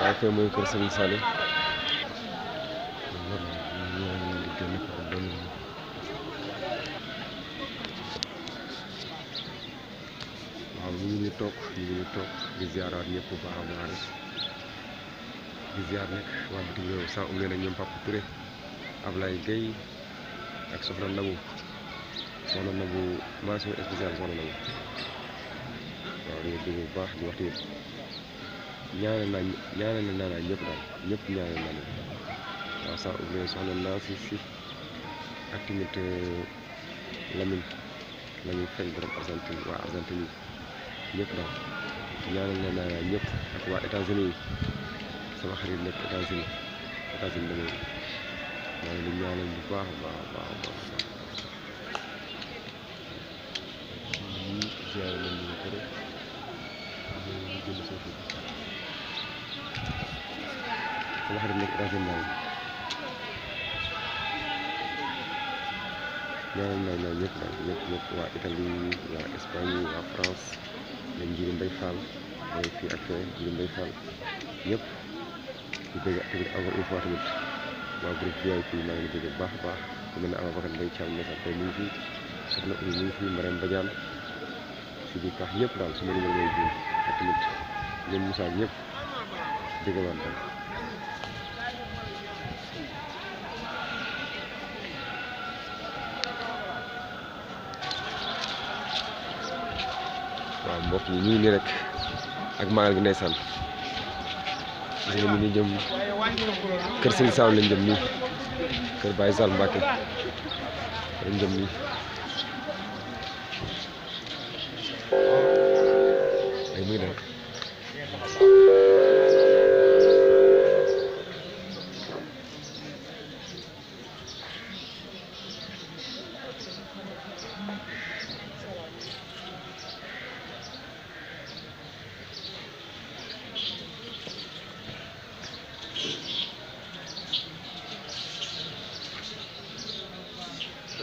waaye fee mooy kër Serigne Saliou waaw ñu ngi toog di ziaraat ñëpp bu baax a baax rek di ziar nag waa bitim réew saa um leen ak ñoom Papa Touré Ablaye Gueye ak soxna Nabou mention spéciale soxna Nabou waaw di dégg bu baax di wax tamit ñaanal naa ñëpp daal ñëpp ñaanal naa leen waaw saa um leen soxna naa si ak tamit Lamine fekk borom Argentine waa Argentine yi ñëpp daal ñaanal naa ñëpp ak waa États-Unis yi sama xarit nekk États-Unis damay maa ngi leen ñaanal bu baax a baax ziar nañ ñu ko rek ñu jënd suuf sama xarit nekk États-Unis daal ñaanal naa ñëpp daal ñëpp waa Italie waa Espagne waa France ñoom Njiri Mbay Fall mooy fii ak fee Njiri Mbay Fall ñëpp di bëgg tamit encore une fois tamit waa groupe VIP maa ngi bëgg bu baax a baax ku mel ne Ababacar Mbaye Thiam Messa tey mu ngi fi soxna Oumy mu ngi fi Marème Badiane si biir kaax ñëpp daal su ma numéro mooy jiw ak tamit ñoom Moussa ñëpp dégg waan tam waaw mbokk yi ñu ngi nii rek ak magal gi ndeysaan gis nga ni jëm kër Serigne Saliou lañ jëm nii kër Baye Sall Mbacke lañ jëm nii